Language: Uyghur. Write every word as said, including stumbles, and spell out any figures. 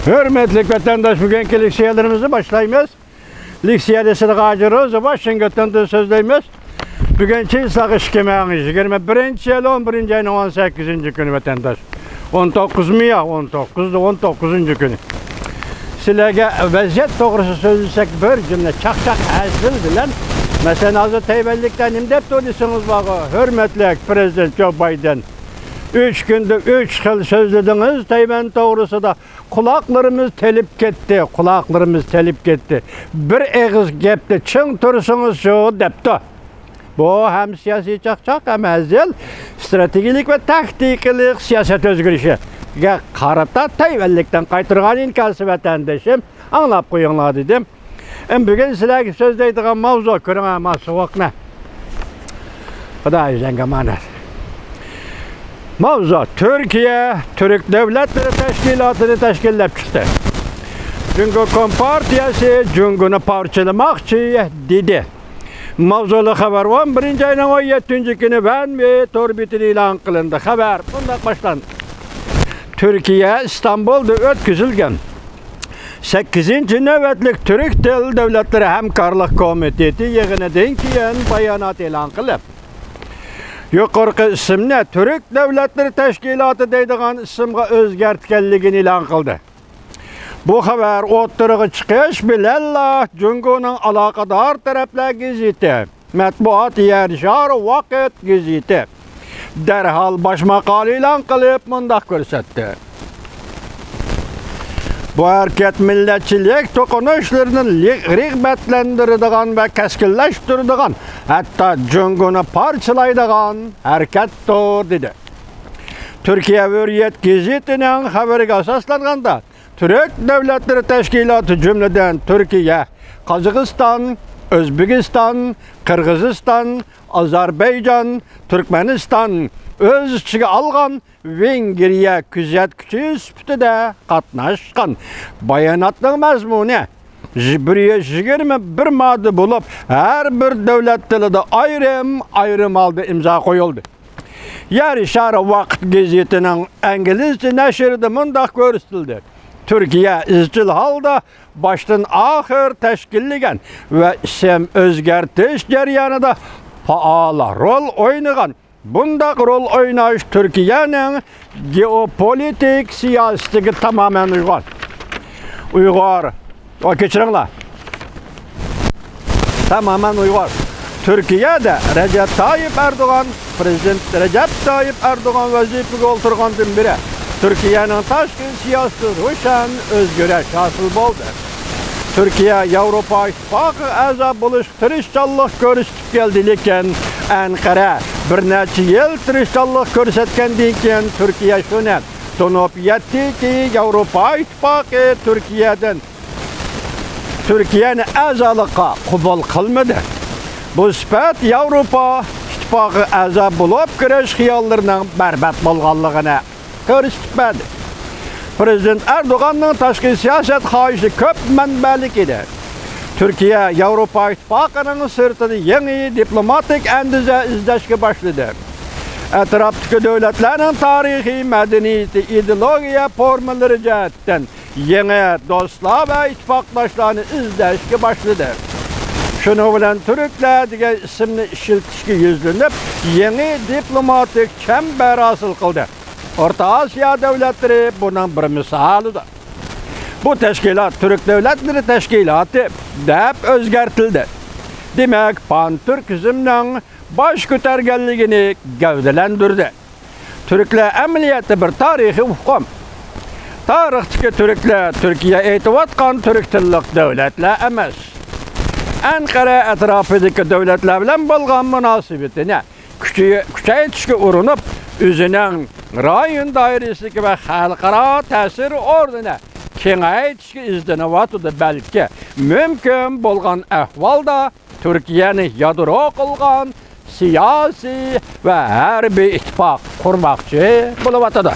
ھۆرمەتلىك ۋەتەنداش، بۈگۈنكى لېكسىيەلىرىمىزنى باشلايمىز. لېكسىيەدە سىلىگە ھاجى روزى ۋاشىنگتوندىن سۆزلەيمىز. بۈگۈن چىساق ئىككى مىڭ يىگىرمە بىرىنچى يىل ئون بىرىنچى ئاينىڭ ئون سەككىزىنچى كۈنى، ۋەتەنداش. ئون توققۇزمۇ يا؟ ئون توققۇزدا، ئون توققۇزىنچى كۈنى. سىلەرگە ۋەزىيەت توغرىسىدا سۆزلىسەك، بىر جۈملە چاقچاق ھەزىل بىلەن، مەسىلەن، ھازىر تەيۋەنلىكلەر نېمە دەپتۇ دېسىڭىز بارغۇ، ھۆرمەتلىك پىرېزىدېنت جو بايدېن. ئۈچ كۈندە ئۈچ خىل سۆزلىدىڭىز تەيۋەن توغرىسىدا. قۇلاقلىرىمىز تېلىپ كەتتى، قۇلاقلىرىمىز تېلىپ كەتتى. بىر ئېغىز گەپتە چىڭ تۇرسىڭىزچۇ دەپتۇ. بۇ ھەم سىياسىي چاقچاق، ھەم ھەزىل، ئىستراتېگىيەلىك ۋە تاكتىكىلىق سىياسەت ئۆزگىرىشىگە قارىتا تەيۋەنلىكتىن قايتۇرغان ئىنكاسى، ۋەتەندىشىم، ئاڭلاپ قويۇڭلار دېدىم. ئەمدى بۈگۈن سىلەرگە سۆزلەيدىغان ماۋزۇ، كۆرۈڭە، ما سوغۇقنى. خۇداي ئۆزۈڭگە ئامانەت. ماۋزۇ، تۈركىيە تۈرك دۆلەتلىرى تەشكىلاتىنى تەشكىللەپ چىقتى. جۇڭگو كومپارتىيەسى جۇڭگونى پارچىلىماقچى، دېدى. ماۋزۇلۇق خەۋەر ئون بىرىنچى ئاينىڭ ئون يەتتىنچى كۈنى ۋەنۋې تور بېتىدە ئېلان قىلىندى. خەۋەر مۇنداق باشلاندى. تۈركىيە ئىستانبۇلدا ئۆتكۈزۈلگەن سەككىزىنچى نۆۋەتلىك تۈرك تىل دۆلەتلىرى ھەمكارلىق كومىتېتى يىغىنىدىن كېيىن بايانات ئېلان قىلىپ، يۇقىرىقى ئىسىمنى تۈرك دۆلەتلىرى تەشكىلاتى دەيدىغان ئىسىمغا ئۆزگەرتكەنلىكىنى ئېلان قىلدى. بۇ خەۋەر ئوتتۇرىغا چىقىش بىلەنلا جۇڭگونىڭ ئالاقىدار تەرەپلەر گېزىتى، مەتبۇئات يەر شارى ۋاقىت گېزىتى دەرھال باش ماقالە ئېلان قىلىپ مۇنداق كۆرسەتتى. بۇ ھەرىكەت مىللەتچىلىك توقۇنۇشلىرىنى لىق-، رىغبەتلەندۈرىدىغان ۋە كەسكىنلەشتۈرىدىغان، ھەتتا جۇڭگونى پارچىلايدىغان ھەرىكەتتۇر، دېدى. تۈركىيە ھۆرىيەت گېزىتىنىڭ خەۋىرىگە ئاساسلانغاندا، تۈرك دۆلەتلىرى تەشكىلاتى، جۈملىدىن تۈركىيە، قازاقىستان، ئۆزبېكىستان، قىرغىزىستان، ئازەربەيجان، تۈركمەنىستان، ئۆز ئىچىگە ئالغان ۋېنگرىيە كۆزەتكۈچى سۈپىتىدە قاتناشقان. باياناتنىڭ مەزمۇنى يۈ-، بىر يۈز يىگىرمە بىر ماددە بولۇپ، ھەر بىر دۆلەت تىلىدا ئايرىم-ئايرىم ھالدا ئىمزا قويۇلدى. يەر شارى ۋاقىت گېزىتىنىڭ ئىنگلىزچە نەشرىدە مۇنداق كۆرسىتىلدى: تۈركىيە ئىزچىل ھالدا باشتىن ئاخىر تەشكىللىگەن ۋە ئىسىم ئۆزگەرتىش جەريانىدا پائال رول ئوينىغان، بۇنداق رول ئويناش تۈركىيەنىڭ گېئوپولىتىك سىياسىتىگە تامامەن ئۇيغۇن. ئۇيغۇر، ۋە كەچۈرۈڭلار، تامامەن ئۇيغۇر. تۈركىيەدە رەجەپ تايىپ ئەردوغان، پىرېزىدېنت رەجەپ تايىپ ئەردوغان ۋەزىپىگە ئولتۇرغاندىن بېرى تۈركىيەنىڭ تاشقى سىياسىتى روشەن ئۆزگىرىش ھاسىل بولدى. تۈركىيە ياۋروپا ئىتتىپاقىغا ئەزا بولۇشقا تىرىشچانلىق كۆرسىتىپ كەلدى، لېكىن ئەنقەرە بىر نەچچە يىل تىرىشچانلىق كۆرسەتكەندىن كېيىن، تۈركىيە شۇنى تونۇپ يەتتىكى، ياۋروپا ئىتتىپاقى تۈركىيەدىن، تۈركىيەنى ئەزالىققا قوبۇل قىلمىدى. بۇ سۈپەت ياۋروپا ئىتتىپاقىغا ئەزا بولۇپ كىرىش خىياللىرىنىڭ بەربات بولغانلىقىنى كۆرسىتىپ بەردى. پىرېزىدېنت ئەردوغاننىڭ تاشقى سىياسەت خاھىشى كۆپ مەنبەلىك ئىدى. تۈركىيە ياۋروپا ئىتتىپاقىنىڭ سىرتىدا يېڭى دىپلوماتىك ئەندىزە ئىزدەشكە باشلىدى. ئەتراپتىكى دۆلەتلەرنىڭ تارىخىي، مەدەنىيىتى، ئىدېئولوگىيە فورمىلىرى جەھەتتىن يېڭى دوستلار ۋە ئىتتىپاقداشلارنى ئىزدەشكە باشلىدى. شۇنىڭ بىلەن تۈركلەر دېگەن ئىسىمنى ئىشلىتىشكە يۈزلىنىپ، يېڭى دىپلوماتىك چەمبەر ھاسىل قىلدى. ئورتا ئاسىيا دۆلەتلىرى بۇنىڭ بىر مىسالىدۇر. بۇ تەشكىلات تۈرك دۆلەتلىرى تەشكىلاتى دەپ ئۆزگەرتىلدى. دېمەك، پانتۈركىزمنىڭ باش كۆتەرگەنلىكىنى گەۋدىلەندۈردى. تۈركلەر ئەمەلىيەتتە بىر تارىخىي ئۇقۇم. تارىختىكى تۈركلەر تۈركىيە ئېيتىۋاتقان تۈرك تىللىق دۆلەتلەر ئەمەس. ئەنقەرە ئەتراپىدىكى دۆلەتلەر بىلەن بولغان مۇناسىۋىتىنى كۈچەي-، كۈچەيتىشكە ئۇرۇنۇپ، ئۆزىنىڭ رايون دائىرىسىدىكى ۋە خەلقئارا تەسىر ئورنىنى كېڭەيتىشكە ئىزدىنىۋاتىدۇ. بەلكى مۇمكىن بولغان ئەھۋالدا تۈركىيەنى يادرو قىلغان سىياسىي ۋە ھەربىي ئىتتىپاق قۇرماقچى بولۇۋاتىدۇ.